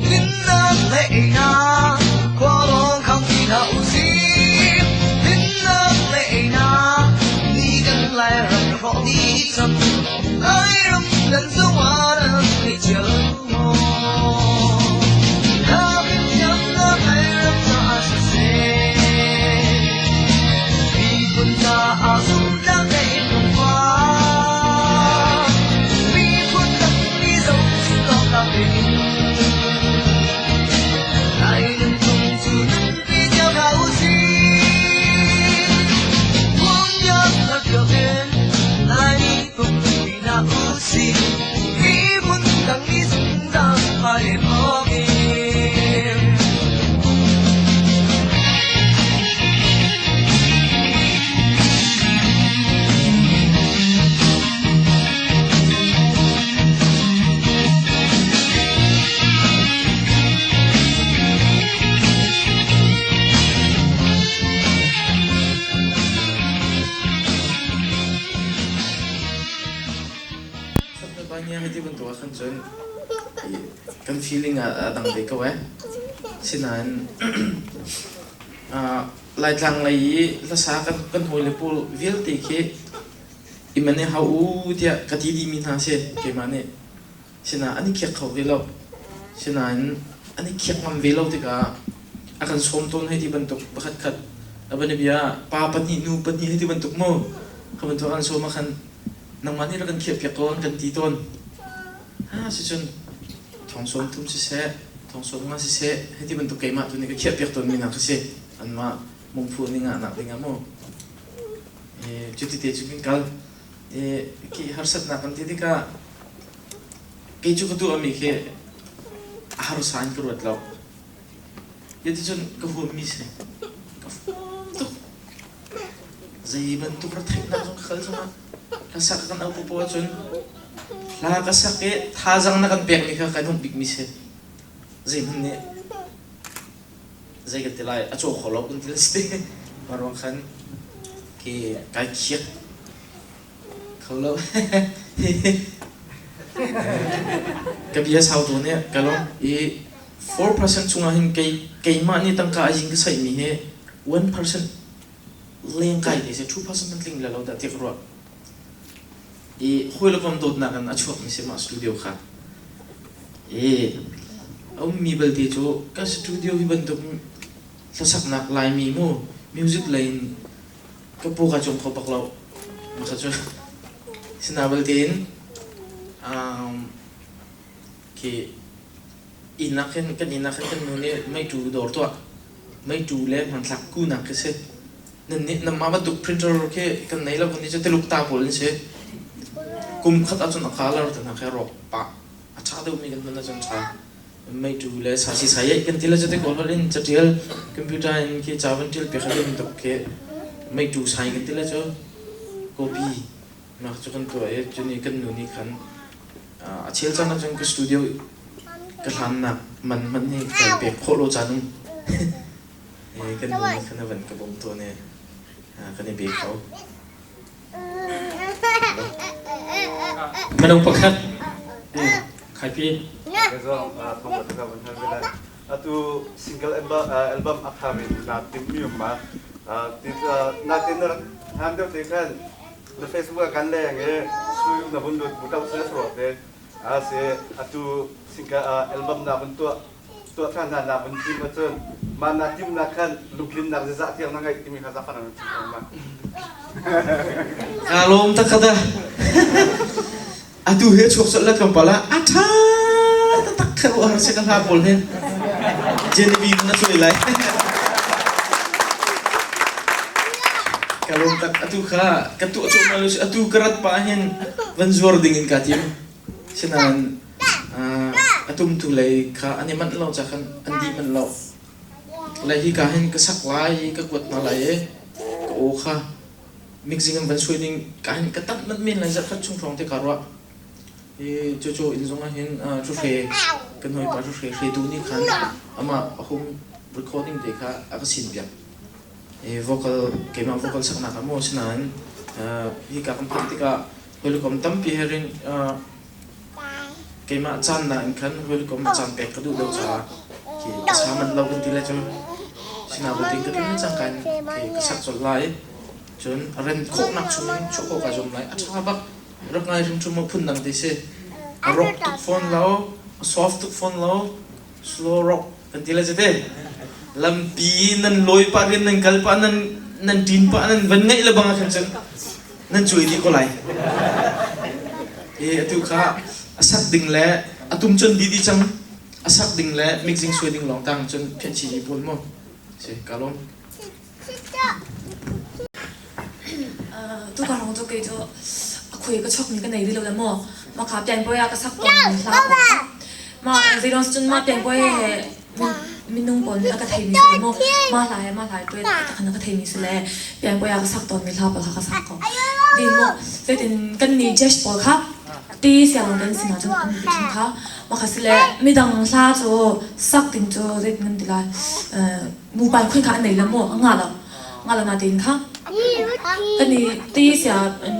Dinnak le einak khualawng khang ti hna usih. Dinnak le einak ni kan Lairam hrawh dih cang. Lairam kan zungah nan thei cia lo maw? Na fimthiamnak Lairam caah siseh, miphun caah zumhtlak tein um Miphun dang nih zohchuk tein Lai nunphung cu nunpi cio hna usih. Phungyang hla in Laimi phungpi hna usih. Miphun dang nih zungzal hmai in. Hiti bantuk ah khan cun kan feeling ah a dang ve ko eh. Sinain Laitlang lei i hlasa kan hawile pawl vialte khi i man i hau u tiah ka ti dihmi hna si keimah nih. Sinain an i khiak kho ve lo. Sinain an i khiak ngam ve lo tikah a kan sawm tawn hei ti bantuk pakhatkhat a bianabia ah pa pahnih nu pahnih hei ti bantuk mu kha bantuk an sawm ah khan nangmah nih rak kan khiahpiak ko an kan ti tawn. Ha sicun thong sawm thum siseh, thong sawm nga siseh hei ti bantuk keimah tu nih ka khiahpiak tawnmi hna kha si. Anmah mungphu ning ah nak ding ah mu. Cuti te cu kan kal. Khi harsatnak kan ti tikah kei cu ka tuahmi khi a harsa in ka ruat lo. Cuticun ka huammi si. Ka fum tuk. Zei bantuk retheihnak zong ka kal zongah hlasak kan au popo ahcun hla ka sak i thazaang na kan pekmi kha kai nuamh bikmi si. Zeihmanh nih zei kan ti lai a caw kho lo kan ti si te. Mah ruang khan khi kai khiak kho lo. Ka bia sau tu nih ka lawm i 4% chungah hin kei keimah nih tangka a zing ka saihmi hi 1% leng kai te si 2% kan tling le lo dah ti ka ruah. I hawi le kom dawtnak in a chuakmi si mah studio kha. I a ummi belte cu ka studio hi bantuk hlasaknak Laimi mu music lei in ka pu ka cung kho bak lo. Maka cu sina belte in um, khi inn ah khin kan inn ah khin kan nu nih meiṭu dawr tuah meiṭu le hmanthlak kunak khi si nan nih nanmah bantuk printer khi kan nei lo kan nih cu Tuluk ta pawl an si kum khat ahcun a color te hna khi a rawk pah a ṭha deuhmi kan hman ahcun ṭha meiṭu le sasi sai kan ti le cu te kawl holh in caṭial computer in khi ca van ṭial piak a bantuk khi meiṭu sai kan ti le cu copy Nak cu kan tuah i cuni kan nu nih khan a chel caan ahcun ka studio ka hlannak man hmanh hi kai pek khawh lo caan um. Kan nu nih khan a van ka bawmh tawn i kan i pe kho. Minung pakhat khaipi. Atu single album a thar in naa timmi um ma natin na rak hlan deuh te khan na Facebook ah kan leng i suyu na vun lut bu tau se sro te a si atu single album na vun tuah tuah than na na vun tim ahcun mah na timnak khan lungtlinnak zizah tiang na ngeih timi kha zafan an chim ko ma Kaa lawm takhat ah. Atu hi a chuak colh le tlawmpal ah a ṭha taktak kha ruah har si ka hla pawl hi. Genevieve na cuai lai. Ka lawm tak atu kha ka tuah cuahmah lu si atu ka rat pah hin van zuar ding in kaa tim. Sinain a tumtu lei kha an i manh lo ca khan an dih manh lo. Le hi ka hin ka sak lai i ka kuat hna lai i ka aw kha mixing in van suai ding ka hin ka tanh manh men lai zarhkhat chung hrawng te ka ruah. I cucu inn zong ah hin hruhre kan hawipa hruhre hretu nih khan amah a hung recording te kha a ka sin piak. I vocal keimah vocal saknak ah maw sinain hika kan phak tikah hawikom tampi he rin. Keimah caan nain khan welcome caan pek ka duh deuh caah khi ka sa manh lo kan ti lai cu. Sinain ka tlun cangka in khi ka sak colh lai. Cun a ren khawhnak chungin chuah khawh kaa zuam lai. A ṭha bak. Rak ngai hrim cu maw phundang ti si. A rock tuk fawn lo, a soft tuk fawn lo, slow rock kan ti lai cu te. Lampi nan lawi pah rian nan kal pah nan nan ṭin pah nan van ngaih le bang ah khan cun nan cuai dih ko lai. E atu kha a sak ding le a tum cun di di cang a sak ding le mixing suai ding lawng tang cun phian chi hi pawl mu si ka lawm. Tu ka rong cu kei cu a khui ka chok mi ka nei rih lo le maw ma kha pianpoi ah ka sak tawn mi hla ko ma zeidon cun ma pianpoi he minung pawl nih a ka thei mi si le maw ma hla he ma hla tuai takhan a ka thei mi si le pianpoi ah ka sak tawn mi hla pawl kha ka sak ko din maw zeitin kan ni jazz pawl kha ti sialung kan sin ahcun an ti kha ma kha si le midang hla cu sak ding cu zeitin kan ti lai mupai khoi kha an nei lo maw a ngah lo ngah lo natein kha kan i ti sia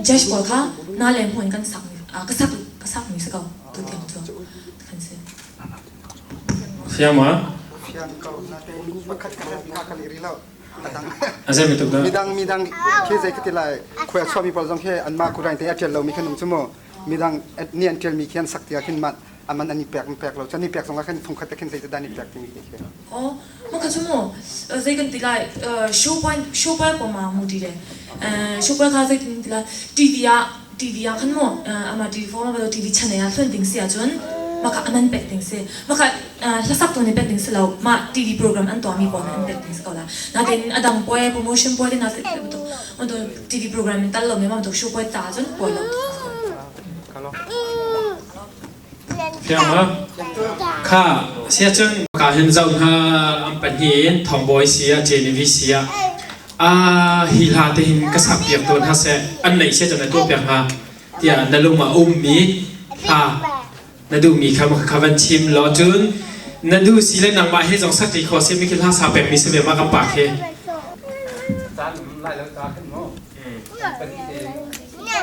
jazz pawl kha na le hmuin kan sak ka sak ka sak mi si ko tu tiang cu kan si. Fiang ma? Fiang ko natein pakhat ka ka ka ri lo. Azai mi tuk da. Midang midang khi zei ka ti lai khuai chuah mi pawl zong khi anmah kuraing te a ṭial lo mi khan um cu mu midang nih an ṭial mi khi an sak tiah khin aman an i pek pek lo cun i pek zong ah khan thongkhat te khin zei dah an i pek timi te khi. Oh, maka cu mu zei kan ti lai show point show point ko ma mu ti le show point kha zei kan ti lai TV ah TV ah khan mu ama TV phone ma TV channel ah thlen ding si ahcun maka aman pek ding si maka hlasak tu nih pek ding si lo ma TV program an tuah mi pawl nih an pek ding si ko la natin adang poi promotion poi te na TV program in tal lo mi ma tuk show point ta cun poi lo. Fiang ma? Kha siacun ka hin zoh hna an pahnih in Thongbawi si ah Genevieve si ah a hi hla te hin ka sak piak tawn ha seh an neih sia cun na tuah piak hnga tiah na lung ah um mi hla na duh mi kha kha van chim law cun na duh si le nangmah he zong sak ti kho se mi khi hla sa pek mi si ve ma kan pa khi. Caan lai lo ta khan mu pahnih te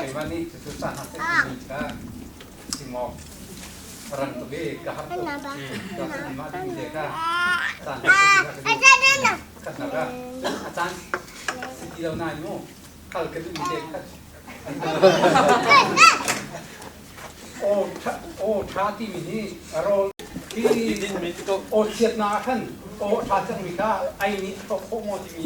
keimah nih cucu sa hna seh timi kha singawk rang tuk i ka har tuk ka mah ding te kha caan khatnak ah a caan si ti lo nain mu kal ka duhmi te kha aw ṭha timi hi rawl khi aw chiatnak ah khan aw ṭha cangmi kha ai nih a hrawk khawh maw timi.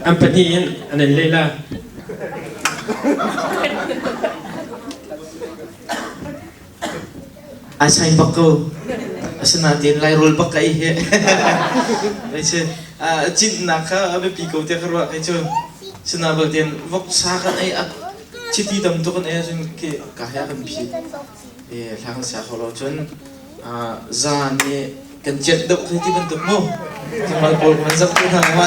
An pahnih in an in leh la. Ai sai bak ko. Asinain Lairul bak ka ei hi. Ai cinnak kha a biapi ko tiah ka ruah kei cu. Sina baltein voksa kan ei chiti tam tuk kan ei ahcun khi ka he kan phi. Hla kan sia kho lo cun zan i kan ciat deuh khi ti bantuk mu. Tlangval pawl kan zak tu hna ma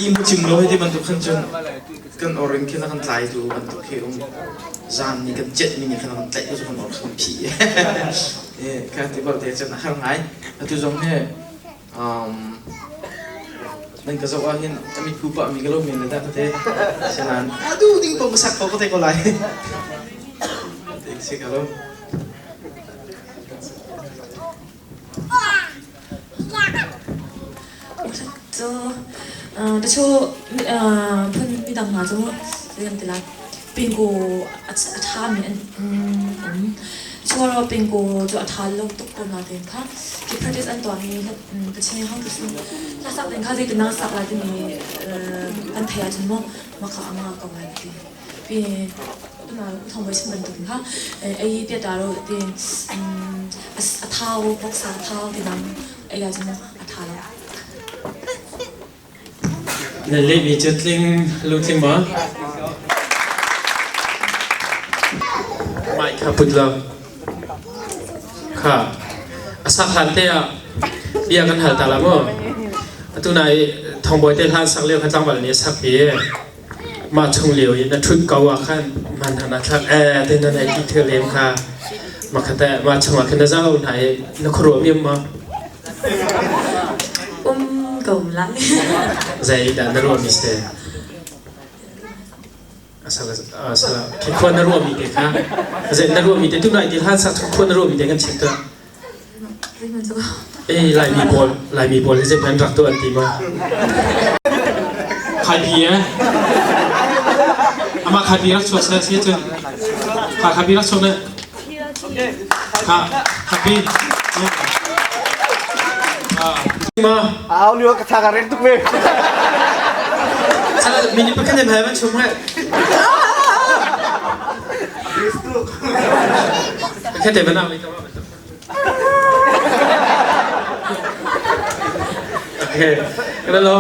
i mu chim lo hi ti bantuk khan cun kan or in khin a kan tlai tu bantuk khi um zan nih kan ciat mi nih khan a kan tlaih tu kan or kan phi kha ti bal te cun a har ngai atu zong hi nan ka zoh ah hin a mitku pah mi ka lo men le dah ka te sinan adu ding ko sak ko ka te ko lai si ka lo. 就嗯， တချို့ အာဖန်မိဒง hna cu zei kan ti lai pingko a ṭhami an um chuaro pingko cu a ṭha lo tuk ko natein kha ki practice an tuahmi ka chim hang tu sun hlasak ding kha zeitin na sak lai timi kan thei ahcun maw maka a nga ko lai ti pi tuna thong voi chim bantuk kha ei pia ta ro ti a thau boksa thau ti dang ei ahcun a ṭha lo. Na lehmi cu tling lungtling maw? Mic kha put lo. Kha. A sak hlan te ah bia kan hal ta la maw? Atu nai thongbawi te hlan sak lio kha tlangval nih a sak i mah chung lio i na ṭhut ko ah khan man hana thlak e te na nei ti thil lem kha makhate mah chung ah khan na zau hna i na khuaruah mi ma. Um ko. Ka um lai. Zei dah na ruahmi si? Asala asala khi khua na ruahmi te kha zei na ruahmi te tu lai ti hlan sak khua na ruahmi te kan chim tuah. Eh Laimi pawl Laimi pawl hi zei hmanh rak tuah an ti ma? Khaipi eh? Amah khaipi rak chuak seh si cun. Kha khaipi rak chuak ne. Kha khaipi. Ma. Au liu ka thang rek tuk ve. Sala mini pakhat nem hai man chum he. Khat te banang le ka Okay. Kalau.